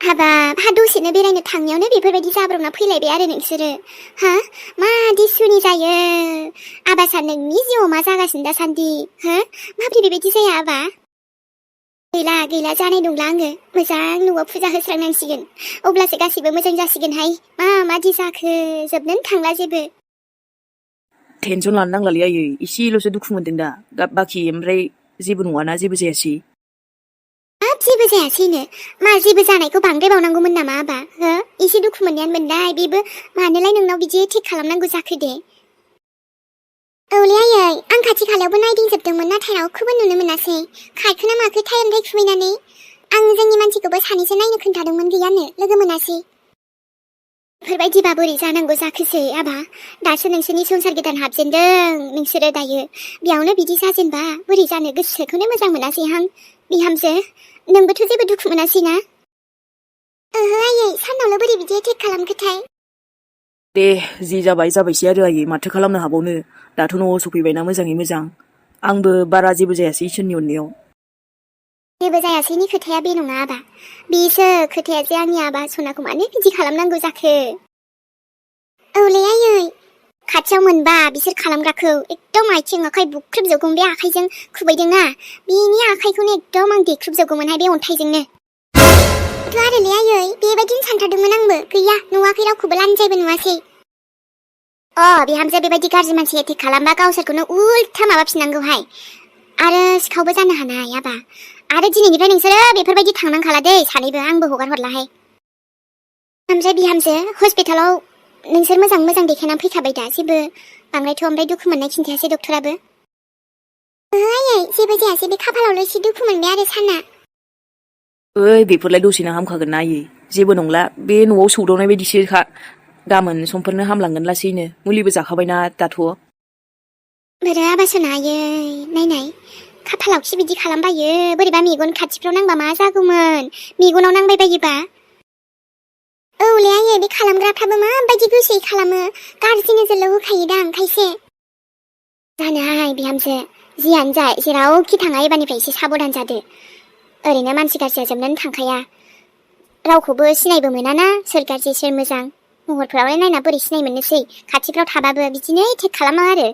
हाबाब हा दसेनो बेरायनो थांनायावनो बेफोरबायदि जाब्रबना फैलायबाय आरो नोंसोरो हा मादि सुनि जायो आबासा नोंनि जिउआव मा जागासिनो दासान्दि हो माब्रै बेबायदि जाया आबा गैला जानाय नंला आङो मोजां न'आव फुजा होस्रांनांसिगोन अब्लासो गासिबो मोजां जासिगोनहाय मादि जाखो जोबनोनो थांला जेबो टेनसन लानो नांलालै आयै एसेल'सो दुखु मोनदों दा बाखि ओमफ्राय जेबो नङाना जेबो जायासै जेबो जायासैनो मा जेबो जानायखौ बांद्राय बावनांगौमोन नामा आबा हो एसे दुखु मोननायानो मोनबाय बेबो मानोलाय नोंनाव बिदि थिक खालामनांगौ जाखो दे औलै आयै आं खाथि खालायावबो नायदिंजोबदोंमोन नाथाय रावखौबो नुनो मोनासै खारखोना माखोथाय ओमफ्राय खुबैनानै आं जोंनि मानसिखौबो सानैसो नायनो खोन्थादोंमोन गैयानो लोगो मोनासै बेफोरबायदिबा बोरै जानांगौ जाखोसै आबा दासो नोंसोरनि संसार गोदान हाबजेनदों नोंसोरो दायो बेयावनो बिदि जाजेनबा बोरै जानो गोसोखौनो मोजां मोनासै हां बिहामजो नोंबोथ' जेबो दुखु मोनासै ना ओहो आयै सानावल' बोरै बिदि एटेक खालामखोथाय दे जि जाबायसै आरो आयै माथो खालामनो हाबावनो दाथ' न'आव सफैबायना मोजाङै मोजां आंबो बारा जेबो जायासै इसोरनि अननायाव जेबो जायासैनि खोथाया बे नङा आबा बेसो खोथाया जे आंनि आबा सनाखौ मानो बिदि खालामनांगौ जाखो औलै आयै खाथियाव मोनबा बिसोर खालामग्राखौ एकदम आथिं आखाइ बुख्रुबजोबगौमोन बे आखाइजों खुबैदोंना बेनि आखाइखौनो एकदम आं देख्रुबजोबगौमोनहाय बे अन्थाइजोंनो आरोलै आयै बेबायदिनो सानथारदोंमोन आंबो गैया नुवाखै रावखौबो लानजायबो नुवासै बिहामजो बेबायदि गाज्रि मानसि एटेक खालामबा गावसोरखौनो उल्था माबाफिननांगौहाय आरो सिखावबो जानो हानाय आबा आरो दिनैनिफ्राय नोंसोरो बेफोरबायदि थांनांखाला दै सानैबो आंबो हगार हरलाहाय ओमफ्राय बिहामजो हस्पिटालाव नोंसोर मोजां देखायनानै फैखाबाय दा जेबो बांद्रायथ' ओमफ्राय दुखु मोननाय खिन्थायासै डक्टराबो आयै जेबो जायासै बे खाफालावल' एसे दुखु मोनबाय आरो साना बेफोरलाय दसेनो हामखागोन ना आयै जेबो नंला बे न'आव सौदावनाय बायदिसोखा गाबोन समफोरनो हामलांगोन लासैनो मुलिबो जाखाबायना दाथ' बोरो आबासना आयै नायनाय खाफालाव खि बिदि खालामबायो बोरैबा मेगन खाथिफ्राव नांबा मा जागौमोन मेगनाव नांबाय बायोबा औलै आयै बे खालामग्राफ्राबो माबायदि गोसोयै खालामो गाज्रि नोजोरल' होखायोदां खायसे जानोहाय बिहामजो जियानो जा जेरावखि थाङा एबारनिफ्राय एसे साबधान जादो ओरैनो मानसि गाज्रिया जोबनानै थांखाया रावखौबो सिनायबो मोनाना सोर गाज्रि सोर मोजां महरफ्रावलाय नायना बोरै सिनाय मोननोसै खाथिफ्राव थाबाबो बिदिनो एटेक खालामो आरो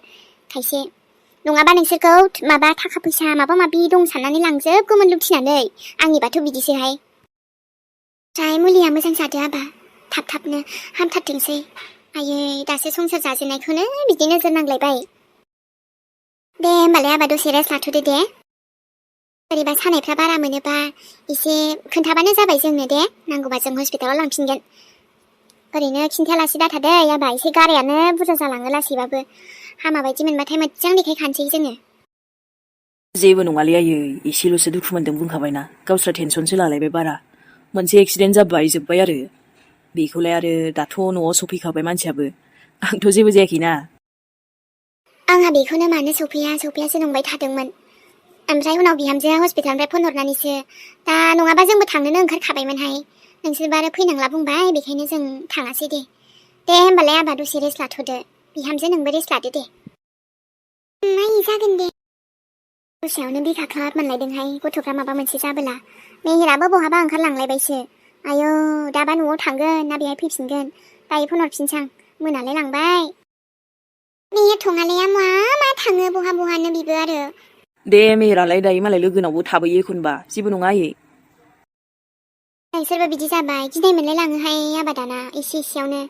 खायसे नङाबा नोंसोरखौ माबा थाखा फैसा माबा माबि दं साननानै लांजोबगौमोन लुथिनानै आंनिबाथ' बिदिसोहाय ओमफ्राय मुलिया मोजां जादो आबा थाबनो हामथारथोंसै आयै दासो संसार जाजेननायखौनो बिदि नोजोर नांलायबाय दे होमबालाय आबा दसे रेस्ट लाथ'दो दे बोरैबा सानायफ्रा बारा मोनोबा एसे खोन्थाबानो जाबाय जोंनो दे नांगौबा जों हस्पिटालाव लांफिनगोन ओरैनो खिन्थायालासि दाथा आबा एसे गारायानो बुरजा जालाङो लासैबाबो हामा बायदि मोनबाथाय मोजां देखायखानोसै जोङो जेबो नङालै आयै एसेल'सो दुखु मोनदों बुंखाबायना गावस्रा टेनसनसो लालायबाय बारा मोनसे एक्सिडेन्ट जाबाय जोब्बाय आरो बेखौलाय आरो दाथ' न'आव सफैखाबाय मानसियाबो आंथ' जेबो जायाखैना आंहा बेखौनो मानो सफैयासो नंबाय थादोंमोन ओमफ्राय उनाव बिहामजोआ हस्पिटालनिफ्राय फन हरनानैसो दा नङाबा जोंबो थांनोनो ओंखारखाबायमोनहाय नोंसोरबो आरो फैनांला बुंबाय बेखायनो जों थाङासै दे होमबालाय आबा दसे रेस्ट लाथ'दो बिहामजो नोंबो रेस्ट लादो दे नायै जागोन दे दसेयावनो बिखा ख्लाब मोनलायदोंहाय गथ'फ्रा माबा मोनसे जाबोला मेहेराबो बहाबा ओंखारलांलायबायसो आयौ दाबा न'आव थांगोन ना बेहाय फैफिनगोन दायो फन हरफिनसां मोनालाय लांबाय मेहेर थङालाया मा थाङो बहानो बिबो आरो दे मेहेरालाय दायो मालाय लोगोनावबो थाबोयो एखनबा जेबो नङा आयै नोंसोरबो बिदि जाबाय गिनाय मोनलाय लाङोहाय आबादाना एसेयावनो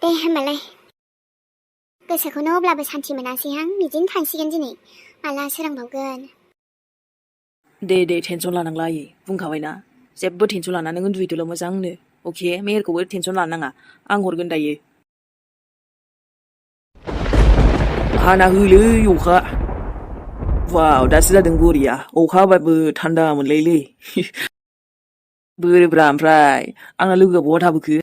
दे होमबालाय गोसोखौनो अब्लाबो सान्थि मोनासैहां बिदिनो थांसिगोन दिनै माला सोरांबावगोन दे टेनसन लानांला आयै बुंखाबायना जेबो टेनसन लाना नों उन्दुहैदोल' मोजांनो अके मेहेरखौबो टेनसन लानाङा आं हरगोन दायो हाना होलै अखा वाव दासो जादों बरिया अखा हाबाबो थान्दा मोनलायोलै बोरोब्रा ओमफ्राय आंना लोगोआ बहा थाबोखो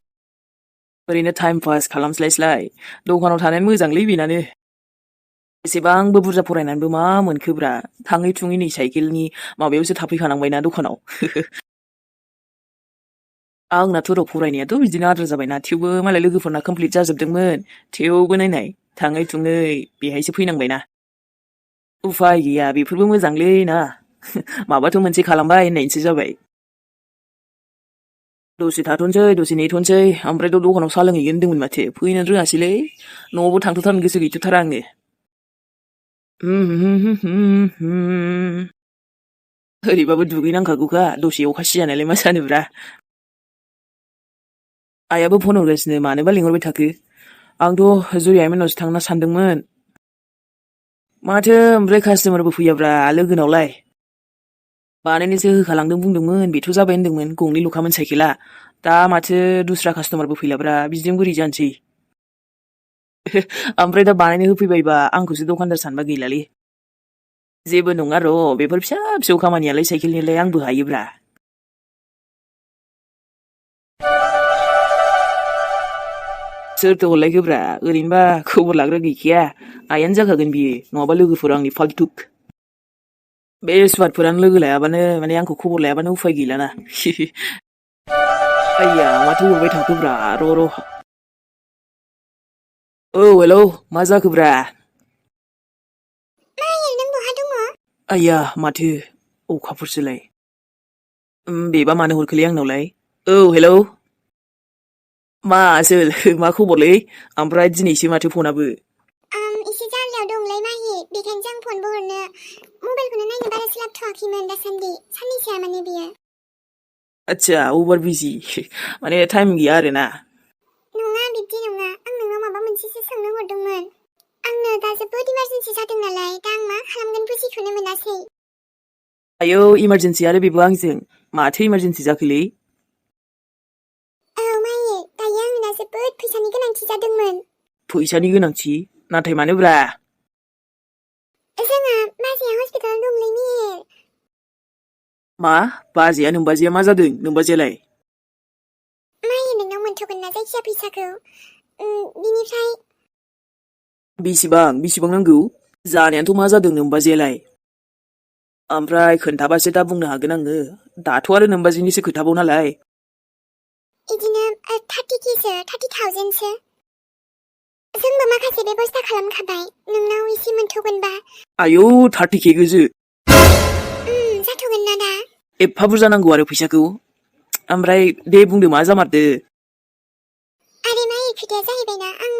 ओरैनो टाइम पास खालामस्लायस्लाय दखानाव थानायानो मोजांलै बेनानो एसेबांबो बुरजा फरायनानैबो मा मोनखोब्रा थाङै थुङै नै साइकेलनि माबायावसो थाफैखानांबायना दखानाव आंनाथ' र' फरायनायाथ' बिदिनो आद्रा जाबायना थेवबो मालाय लोगोफोरना कमप्लिट जाजोबदोंमोन थेवबो नायनाय थाङै थुङै बेहायसो फैनांबायना उफाय गैया बेफोरबो मोजांलै ना माबाथ' मोनसे खालामबाय होननायसो जाबाय दसे थाथ'नोसै दसे नेथ'नोसै ओमफ्रायथ' दखानाव साहा लोंहैगोन होनदोंमोन माथो फैनो रोङासैलै न'आवबो थांथ'थारनो गोसो गैथ'थारा आङो ओरैबाबो दुगैनांखागौखा दसे अखा सिजानायलाय मा जानोब्रा आइयाबो फन हरगासिनो मानोबा लिंहरबाय थाखो आंथ' जुरि आइमोननावसो थांना सानदोंमोन माथो ओमफ्राय कास्टमारबो फैयाब्रा लोगोनावलाय बानायनोसो होखालांदों बुंदोंमोन बेथ' जाबाय होनदोंमोन गंनैल'खामोन साइकेला दा माथो दस्रा कास्टमारबो फैलाब्रा बिदिजों बोरै जानोसै ओमफ्राय दा बानायनो होफैबायबा आंखौसो दखानदार सानबा गैलालै जेबो नङा र' बेफोर फिसा फिसौ खामानियालाय साइकेलनिलाय आंबो हायोब्रा सोरथो हरलायखोब्रा ओरैनोबा खबर लाग्रा गैखाया आइयानो जाखागोन बियो नङाबा लोगोफोर आंनि फाल्टुक बे सुवादफोरानो लोगो लायाबानो माने आंखौ खबर लायाबानो उफाय गैलाना आइया माथो हरबाय थाखोब्रा र' औ हेलौ मा जाखोब्रा माहिर नों बहा दङ आइया माथो अखाफोरसोलाय बेबा मानो हरखोलै आंनावलाय औ हेलौ मा आसोल मा खबरलै ओमफ्राय दिनैसो माथो फनाबो एसे जारलायाव दंलै माहि बेखायनोसो आं फनबो हरनो मबाइलखौनो नायनो बारा सोलाबथ'वाखैमोन दासान्दि साननैसोआ माने बियो आच्छा अभार बिजि माने टाइम गैया आरोना नङा बिब्दि नङा आं नोंनाव माबा मोनसेसो सोंनो हरदोंमोन आंनो दा जोबोद इमारजेन्सि जादों नालाय दा आं मा खालामगोन बुजिखौनो मोनासै आयौ इमारजेन्सि आरो बेबो आंजों माथो इमारजेन्सि जाखोलै औ माहि दायो आंनो दा जोबोद फैसानि गोनांथि जादोंमोन फैसानि गोनांथि नाथाय मानोब्रा जोंहा बाजैया हस्पिटालाव दंलै मिहिर मा बाजैया नोमबाजैया मा जादों नोमबाजैयालाय माहि नोंनाव मोनथ'गोन ना जायखिया फैसाखौ बिनिफ्राय बेसेबां नांगौ जानायाथ' मा जादों नोमबाजैयालाय ओमफ्राय खोन्थाबासो दा बुंनो हागोन आङो दाथ' आरो नोमबाजैनिसो खोथाबाव नालाय इदिनो 30,000सो जोंबो माखासे बेबस्था खालामखाबाय नोंनाव एसे मोनथ'गोनबा आयौ 30K गोजो जाथ'गोन ना दा एफा बुरजा नांगौ आरो फैसाखौ ओमफ्राय दे बुंदो मा जामारदो आरे माहि खोथाया जाहैबायना आं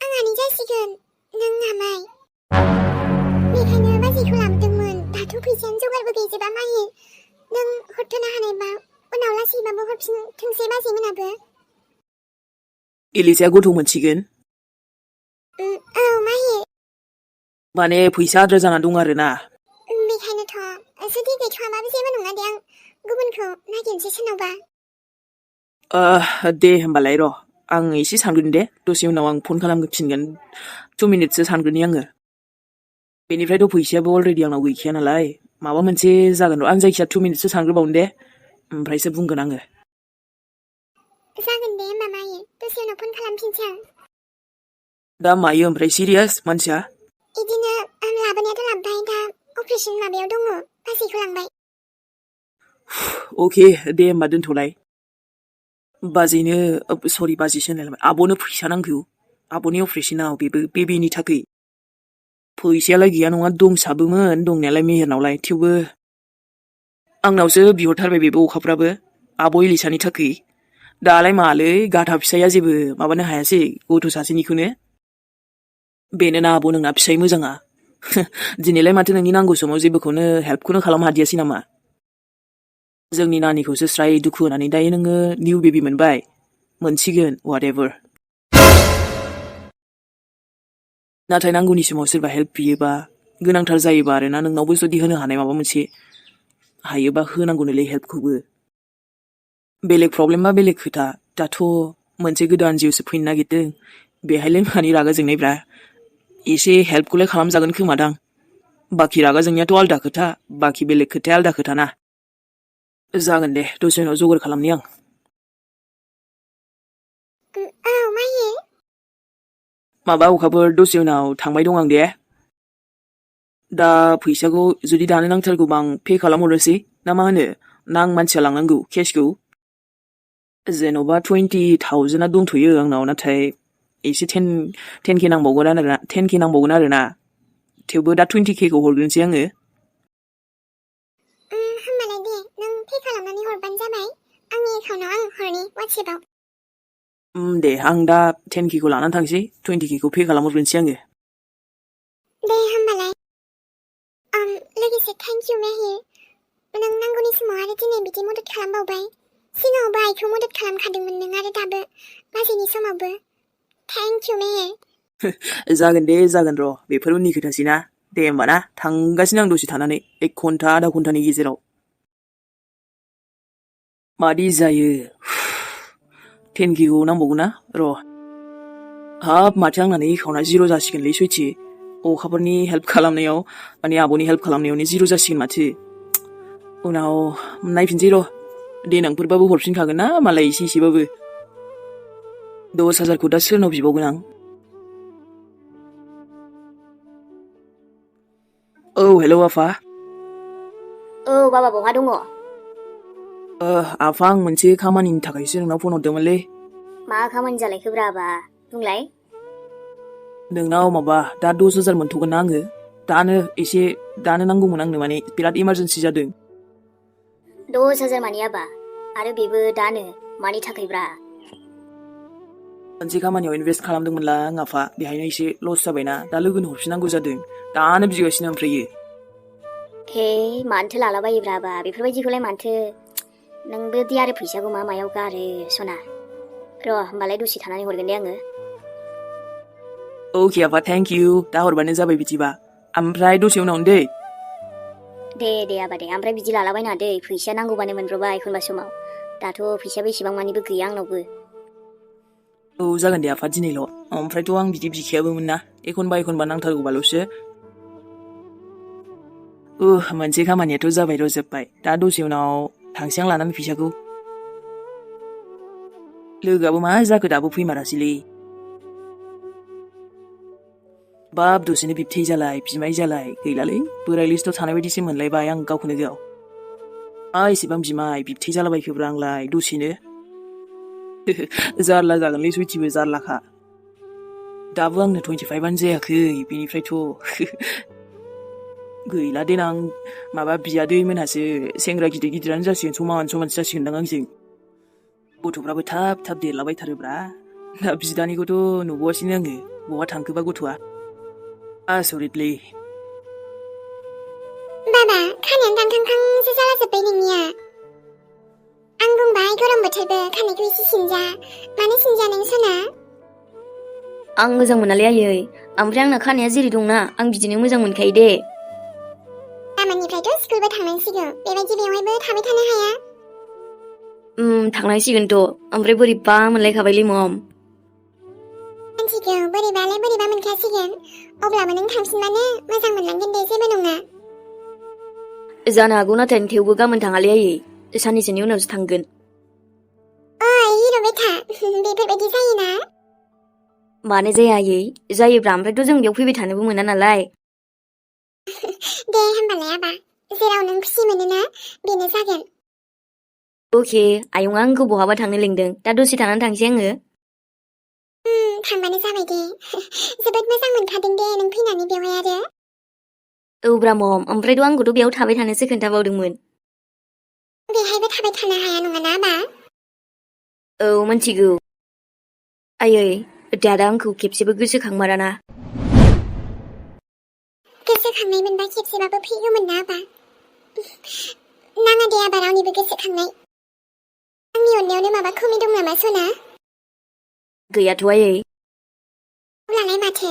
आंहानि जासिगोन नों हामाय बेखायनो बाजैखौ लाबोदोंमोन दाथ' फैसायानो जगारबो गैजोबा माहि नों हरथ'नो हानायबा उनाव लासैबाबो हरफिनथोंसै बाजैमोनाबो एलिसाया गथ' मोनसिगोन औ माहि माने फैसा आद्रा जाना दं आरोना बेखायनोथ' जुदि गैथ'वाबाबो जेबो नङा दे आं गुबुनखौ नागिरनोसै सोरनावबा दे होमबालाय र' आं एसे सानग्रोनि दे दसे उनाव आं फन खालामफिनगोन 2 मिनिटसो सानग्रोनि आङो बेनिफ्रायथ' फैसायाबो अलरेडि आंनाव गैखाया नालाय माबा मोनसे जागोन र' आं जायखिया 2 मिनिटसो सानग्रोबावनो दे ओमफ्रायसो बुंगोन आङो जागोन दे होमबा माहि दसे उनाव फन खालामफिनसै आं दा मायो ओमफ्राय सिरियास मानसिया इदिनो आं लाबोनायाथ' लाबोबाय दा अपारेशन माबायाव दङ बाजैखौ लांबाय अके दे होमबा दोनथ'लाय बाजैनो सरि बाजैसो होनलायलांबाय आब'नो फैसा नांगौ आब'नि अपारेशनाव बेबो बेबिनि थाखै फैसायालाय गैया नङा दंसाबोमोन दंनायालाय मेहेरनावलाय थेवबो आंनावसो बिहरथारबाय बेबो अखाफ्राबो आब' एलिसानि थाखै दालाय मालै गाथा फिसाया जेबो माबानो हायासै गथ' सासेनिखौनो बेनोना आब' नोंना फिसाय मोजाङा दिनैलाय माथो नोंनि नांगौ समाव जेबोखौनो हेल्पखौनो खालामनो हादियासै नामा जोंनि नानिखौसो स्राय दुखु होनानै दायो नोङो निउ बेबि मोनबाय मोनसिगोन वाटएभार नाथाय नांगौनि समाव सोरबा हेल्प बियोबा गोनांथार जायोबा आरोना नोंनावबो जुदि होनो हानाय माबा मोनसे हायोबा होनांगौनोलै हेल्पखौबो बेलेग प्रब्लेमबा बेलेग खोथा दाथ' मोनसे गोदान जिउसो फैनो नागिरदों बेहायलाय मानि रागा जोंनायब्रा एसे हेल्पखौलाय खालामजागोन खोमादां बाखि रागा जोंनायाथ' आलदा खोथा बाखि बेलेग खोथाया आलदा खोथा ना जागोन दे दसे उनाव जगार खालामनि आं औ माहि माबा अखाफोर दसे उनाव थांबाय दं आं दे दा फैसाखौ जुदि दानो नांथारगौबा आं पे खालामहरनोसै ना मा होनो ना आं मानसिया लांनांगौ केसखौ जेन'बा 20,000 दंथ'यो आंनाव नाथाय एसे 10K नांबावगोन आरोना थेवबो दा 20Kखौ हरग्रोनोसै आङो होमबालाय दे नों पे खालामनानै हरबानो जाबाय आंनि एकाउन्टाव आं हरनि वाट्सएपाव। दे आं दा 10K खौ लानानै थांसै 20K खौ पे खालामहरग्रोनोसै आङो। दे होमबालाय। लोगोसे थेंक इउ मेहिर। नों नांगौनि समाव आरो दिनै बिदि मदद खालामबावबाय। सिगाङावबो आइखौ मदद खालामखादोंमोन नों आरो दाबो बाजैनि समावबो। थेंक इउ मेहिर। जागोन दे जागोन र' बेफोर उननि खोथासै ना। दे होमबा ना थांगासिनो आं दसे थानानै 1 घन्टा आधा घन्टानि गेजेराव। मादि जायो 10K खौ नांबावगौ ना र'। हाब माथो आंनानै एकाउन्टआ 0 जासिगोनलै सयथि। अखाफोरनि हेल्प खालामनायाव माने आब'नि हेल्प खालामनायावनो 0 जासिगोन माथो। उनाव नायफिनसै र'। देनांफोरबाबो हरफिनखागोन ना मालाय एसे एसेबाबो। 10,000खौ दा सोरनाव बिबावगोन आं? औ हेलौ आफा। औ बाबा बहा दङ? आफा आं मोनसे खामानिनि थाखायसो नोंनाव फन हरदोंमोनलै। मा खामानि जालायखोब्रा आबा बुंलाय। नोंनाव माबा दा 10,000 मोनथ'गोन ना आङो? दानो नांगौमोन आंनो माने बिराद इमारजेन्सि जादों। 10,000 मानि आबा? आरो बेबो दानो मानि थाखायब्रा? मोनसे खामानियाव इनभेस्ट खालामदोंमोनला आं आफा बेहायनो एसे लस जाबायना दा लोगोनो हरफिननांगौ जादों। दानो बिगासिनो ओमफ्रायो। हे मानोथो लालाबायोब्रा आबा बेफोरबायदिखौलाय मानोथो। नोंबो दि आरो फैसाखौ मा मायाव गारो सना। र' होमबालाय दसे थानानै हरगोन दे आङो। अके आफा थेंक इउ दा हरबानो जाबाय बिदिबा। ओमफ्राय दसे उनावनो दै। दे आबा दे ओमफ्राय बिदि लालाबायना दै फैसा नांगौबानो मोनब्रबा एखनबा समाव। दाथ' फैसाबो एसेबां मानिबो गैया आंनावबो। औ जागोन दे आफा दिनैल'। ओमफ्रायथ' आं बिदि बिखायाबोमोन ना एखनबा नांथारगौबाल'सो। मोनसे खामानियाथ' जाबाय र' जोब्बाय। दा दसे उनाव थांसै आं लानानै फैसाखौ। लोगोआबो मा जाखो दाबो फैमारासैलै। बाब दसेनो बिबथै जालाय बिमाय जालाय गैलालै बोराय लिस्टआव थानाय बायदिसो मोनलायबाय आं गावखौनो गाव। एसेबां बिमाय बिबथै जालाबायखोब्रा आंलाय दसेनो। जारला जागोनलै सयथिबो जारलाखा। दाबो आंनो 25 जायाखै बेनिफ्रायथ' गैला देनां माबा बियादै मोनहासो सेंग्रा गिदिर गिदिरानो जासिगोन समान समानसो जासिगोनदां आंजों। गथ'फ्राबो थाब देरलाबायथारोब्रा। दा बिदानिखौथ' नुबावासैनो आङो बहा थांखोबा गथ'आ। आसरितलै। बाबा खानायानो दानखांखांसो जालाजोब्बाय नोंनिया। आं बुंबाय गरम बोथोरबो खानायखौ एसे सिनजा। मानो सिनजा नों सना? आं मोजां मोनालै आयै। ओमफ्राय आंना खानाया जेरै दंना आं बिदिनो मोजां मोनखायो दे। गाबोननिफ्रायथ' स्कुलबो थांनांसिगौ बेबायदि बेवहायबो थाबाय थानो हाया। थांनांसिगोनथ' ओमफ्राय बोरैबा मोनलायखाबायलै मम। मिथिगौ बोरैबालाय बोरैबा मोनखासिगोन। अब्लाबो नों थांफिनबानो मोजां मोनलांगोन दे जेबो नङा। जानो हागौ नाथाय थेवबो गाबोन थाङालै आयै। साननैसोनि उनावसो थांगोन। ओइ हिर' बेथा बेफोरबायदि जायोना? मानो जाया आयै जायोब्रा ओमफ्रायथ' जों बेयाव फैबाय थानोबो मोना नालाय। दे होमबालाय आबा जेराव नों खुसि मोनोना बेनो जागोन। अके आयंआ आंखौ बहाबा थांनो लिंदों दा दसे थानानै थांसै आङो। थांबानो जाबाय दे। जोबोद मोजां मोनखादों दे नों फैनानै बेवहाय आरो। औब्रा मम ओमफ्रायथ' आंखौथ' बेयाव थाबाय थानोसो खोन्थाबावदोंमोन। बेहायबो थाबाय थानो हाया नङाना आबा? औ मिथिगौ। आयै दादा आंखौ खेबसेबो गोसोखांमाराना। गोसोखांनाय मोनबा खेबसेबाबो फैगौमोन ना आबा। नाङा दे आबा रावनिबो गोसोखांनाय। आंनि अननायावनो माबा खमि दं नामा सना? गैयाथ' आयै। अब्लालाय माथो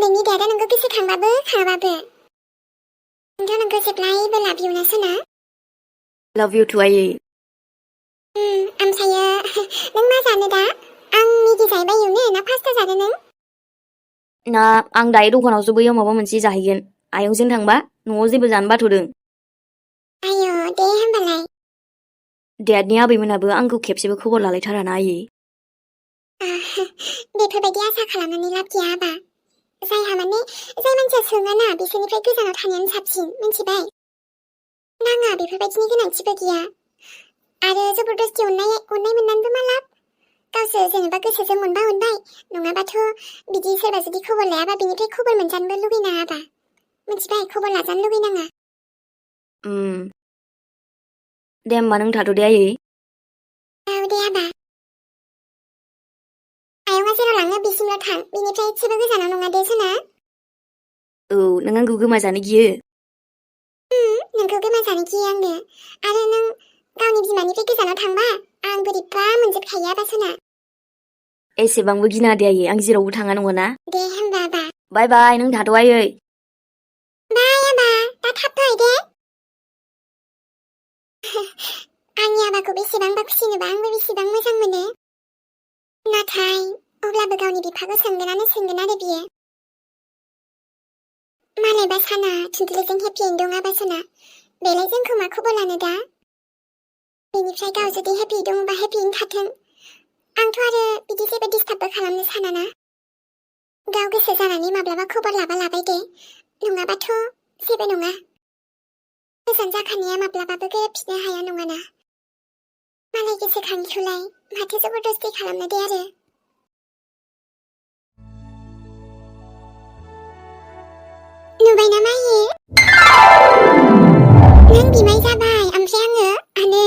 नोंनि दादा नोंखौ गोसोखांबाबो खाबाबो नोंथ' नोंखौ जेब्लायबो लाभ इउ ना सना? लाभ इउ टु आयै। ओमफ्रायो नों मा जानो दा? आं मेगि जाहैबायोनो ना पास्ता जानो नों? ना आं दायो दखानावसो बैयाव माबा मोनसे जाहैगोन। आयंजों थांबा न'आव जेबो जानो बाथ'दों। आयौ दे होमबालाय। देडनि आबैमोनाबो आंखौ खेबसेबो खबर लालायथाराना आयै। बेफोरबायदि आसा खालामनानै लाब गैया आबा। जाय मानसिया सोङाना बिसोरनिफ्राय गोजानाव थानायानो साबसिन मिथिबाय? नाङा बेफोरबायदिनि गोनांथिबो गैया। आरो जबरदस्ति अननाय मोननानैबो मा लाब? गावसोर जेनेबा गोसोजों मोनबा मोनबाय नङाबाथ' बिदि सोरबा जुदि खबर लायाबा बिनिफ्राय खबर मोनजानोबो लुगैनाङा आबा। मिथिबाय खबर लाजानो लुगैनाङा। दे होमबा नों थाथ' दे आयै। दे आबा आयंआ जेराव लाङो बिसिमल' थां बिनिफ्राय एसेबो गोजानाव नङा दे सना औ नों आंखौ गोमाजानो गियो नोंखौ गोमाजानो गियो आङो आरो नों गावनि बिमानिफ्राय गोजानाव थांबा आं बोरैबा मोनजोबखायो आबा सना एसेबांबो गिना दे आयै आं जेरावबो थाङा नङाना दे होमबा आबा बाय बाय नों थाथ' आयै बाय आबा दा थाब फै दे आंनि आबाखौ बेसेबांबा खुसि नुबा आंबो बेसेबां मोजां मोनो नाथाय अब्लाबो गावनि बिफाखौ सोंगोन आरो बियो मालायबा साना थुनथुलिजों हेपियैनो दं आबा सना बेलाय जोंखौ मा खबर लानो दा बेनिफ्राय गाव जुदि हेपियै दङबा हेपियैनो थाथों आंथ' आरो बिदि जेबो डिस्टार्बबो खालामनो सानाना गाव गोसो जानानै माब्लाबा खबर लाबा लाबाय दे नङाबाथ' जेबो नङा गोजान जाखानाया माब्लाबाबो गोरोबफिननो हाया नङाना मालाय गोसोखांनिखौलाय माथो जबरदस्ति खालामनो दे आरो नुबायना माहि नों बिमाय जाबाय ओमफ्राय आङो आनै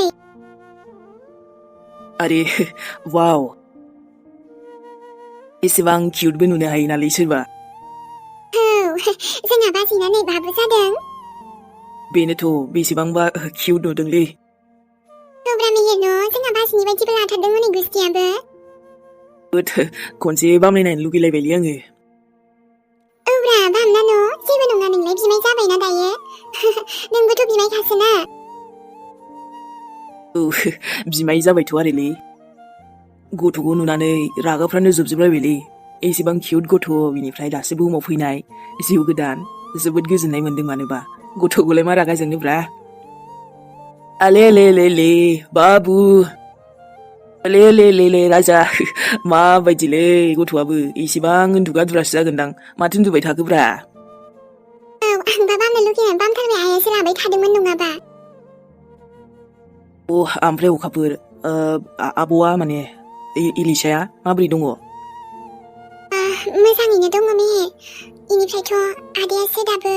अरे वाव एसेबां किउटबो नुनो हायो नालाय सोरबा औ जोंहा बाजैना नै बाबु जादों बेनोथ' बेसेबांबा किउट नुदोंलै गोब्रा मेहेर न' जोंहा बाजैनि बायदिबो लाथारदों हनै गुस्थियाबो खनसे बामनायनायनो लुगैलायबायलै आङो औब्रा बामना न' जेबो नङा नोंलाय बिमाय जाबायना दायो नोंबोथ' बिमायखासोना औ बिमाय जाबायथ' आरोलै गथ'खौ नुनानै रागाफ्रानो जोबजोबलायबायलै एसेबां किउट गथ' बिनिफ्राय दासो बुहुमाव फैनाय जिउ गोदान जोबोद गोजोननाय मोन्दों मानोबा गथ'खौलाय मा रागा जोंनोब्रा आले ले ले ले बाबु ले ले ले ले राजा माबायदिलै गथ'आबो एसेबां उन्दुगा दुरासो जागोनदां माथो उन्दुबाय थाखोब्रा औ आंबा बामनो लुगैनानै बामथारबाय आइयासो राबाय थादोंमोन नङाबा ओमफ्राय अखाफोर आब'आ माने इलिसाया माबोरै दङ मोजाङैनो दङ मेहेर इनिफ्रायथ' आदायासो दाबो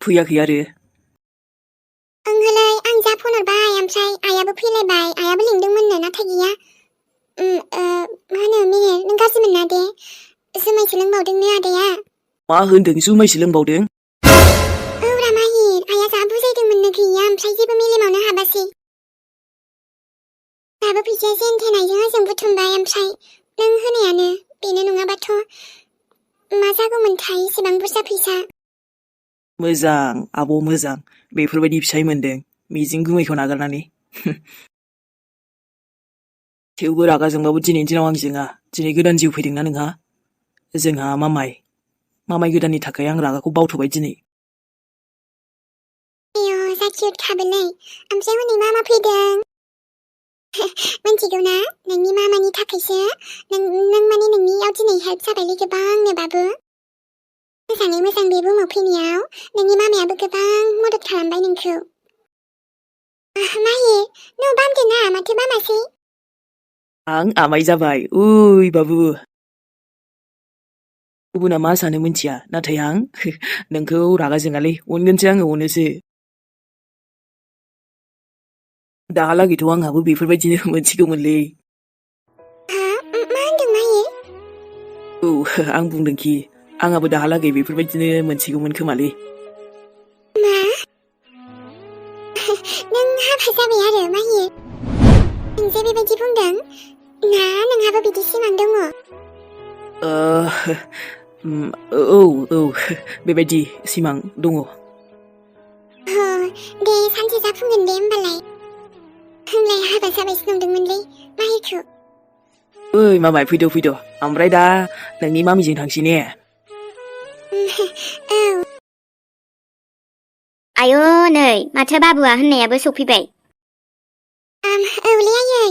फैयाखै आरो ओंहोलै आं जा फन हरबाय ओमफ्राय आइयाबो फैलायबाय आइयाबो लिंदोंमोननो नाथाय गैया मा होनो मेहेर नों गाज्रि मोना दे जुमायसो लोंबावदोंनो आदाया मा होनदों जुमायसो लोंबावदों औब्रा माहिर आइया जा बुजायदोंमोननो गैया ओमफ्राय जेबो मेलेमावनो हाबासै दाबो फैसाया जेन थेनायजों आंजों बुथुमबाय ओमफ्राय नों होनायानो बेनो नङाबाथ' मा जागौमोनथाय इसेबां बुरजा फैसा मोजां आब' मोजां बेफोरबायदि फिसाय मोनदों मिजिं गुमैखौ नागारनानै थेवबो रागा जोंबाबो दिनैनि दिनाव आं जोङा दिनै गोदान जिउ फैदोंना नोंहा जोंहा मामाय गोदाननि थाखाय आं रागाखौ बावथ'बाय दिनै आयौ जा किउट खाबोलै ओमफ्राय हनै मामा फैदों मिन्थिगौ ना नोंनि मामानि थाखायसो नों माने नोंनियाव दिनै हेल्प जाबायलै गोबांनो बाबु मोजाङै मोजां बे बुहुमाव फैनायाव नोंनि मामायाबो गोबां मदद खालामबाय नोंखौ माहि नों बामदो ना माथो बामासै आं आमाय जाबाय उइ बाबु गुबुना मा सानो मिन्थिया नाथाय आं नोंखौ रागा जोङालै अनगोनसो आङो अनोसो दाहालागैथ' आंहाबो बेफोरबायदिनो मोनसिगौमोनलै मा होनदों माहि औ आं बुंदोंखि आंहाबो दाहालागै बेफोरबायदिनो मोनसिगौमोन खोमालै मा नों हाबा जाबाय आरो माहि नों जे बेबायदि बुंदों ना नोंहाबो बिदि सिमां दङ औ बेबायदि सिमां दङ दे सानसे जाफुंगोन दे होमबालाय आंलाय हाबा जाबायसो नंदोंमोनलै माहिखौ ओइ मामाय फैद' ओमफ्राय दा नोंनि मामिजों थांसै ने औ आयौ नै माथो बाबुआ होननायाबो सफैबाय औलै आयै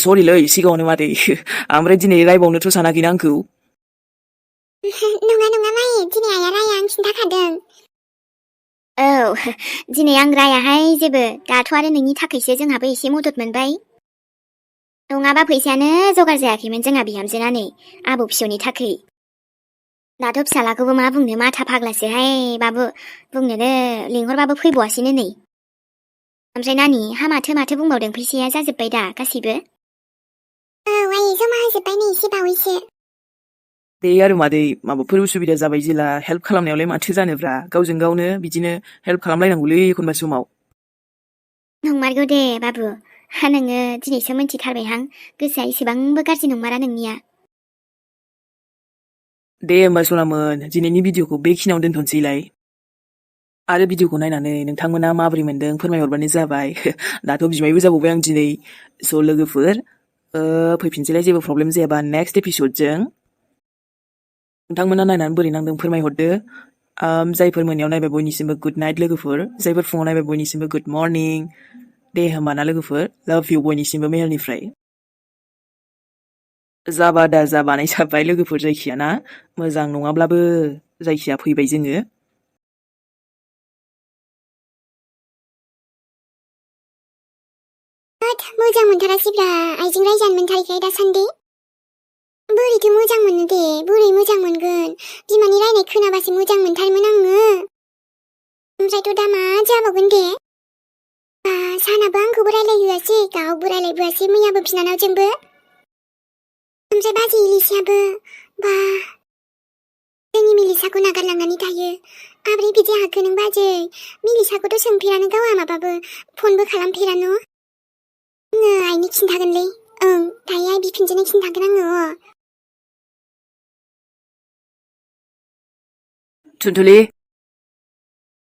सरिलै सिगाङावनो मादै ओमफ्राय दिनै रायबावनोथ' सानाखैना आंखौ नङा माहि दिनै आइया राया आं खिन्थाखादों औ दिनै आं रायाहाय जेबो दाथ' आरो नोंनि थाखायसो जोंहाबो एसे मदद मोनबाय नङाबा फैसायानो जगार जायाखैमोन जोंहा बिहामजोना नै आबौ फिसौनि थाखै दाथ' फिसालाखौबो मा बुंनो माथा फाग्लासोहाय बाबु बुंनोनो लिंहरबाबो फैबावासैनो नै ओमफ्राय नानि माथो बुंबावदों फैसाया जाजोब्बाय दा गासैबो? औ आयै जमा होजोब्बाय नै एसे बावैसो। दे आरो मादै माबाफोर उसुबिदा जाबाय जेला हेल्प खालामनायावलाय माथो जानोब्रा गावजों गावनो बिदिनो हेल्प खालामलायनांगौलै एखनबा समाव। नंमारगौ दे बाबु नोङो दिनैसो मिन्थिथारबायहां गोसोआ एसेबांबो गाज्रि नंमारा नोंनिया। दे होमबा सनामोन दिनैनि भिडिअखौ बेखिनियावनो दोनथ'नोसैलाय। आरो भिडिअखौ नायनानै नोंथांमोना माबोरै मोनदों फोरमायहरबानो जाबाय। दाथ' बिमायबो जाबावबाय आं दिनै। स' लोगोफोर फैफिनसैलाय जेबो प्रब्लेम जायाबा नेक्स्ट एपिसडजों। नोंथांमोना नायनानै बोरै नांदों फोरमायहरदो। जायफोर मोनायाव नायबाय बयनिसिमबो गुड नाइट लोगोफोर, जायफोर फुङाव नायबाय बयनिसिमबो गुड मर्निं। दे होमबाना लोगोफोर लाभ इउ बयनिसिमबो मेहेरनिफ्राय। जाबा दा जा बानायजाबाय लोगोफोर जायखिया ना मोजां नङाब्लाबो जायखिया फैबाय जोङो। मोजां मोनथारासैब्रा आइजों रायजानो मोनथारैखाय दासान्दि। बोरैथो मोजां मोननो दे, बोरै मोजां मोनगोन? बिमानि रायनाय खोनाबासो मोजां मोनथारोमोन आङो। ओमफ्रायथ' दा मा जाबावगोन दे? बा सानाबो आंखौबो रायलायहोआसै, गावबो रायलायबोआसै मैयाबो बिनानावजोंबो। ओमफ्राय बाजै इलिसायाबो बा जोंनि मिलिसाखौ नागारलांनानै थायो। आब्रै बिदि हाखो नों बाजै? मिलिसाखौथ' सोंफेरानो गावहा माबाबो फनबो खालामफेरानो। आङो आइनो खिन्थागोनलै। ओं दायो आइ बिखुनजोनो खिन्थागोन आङो। थुनथुलि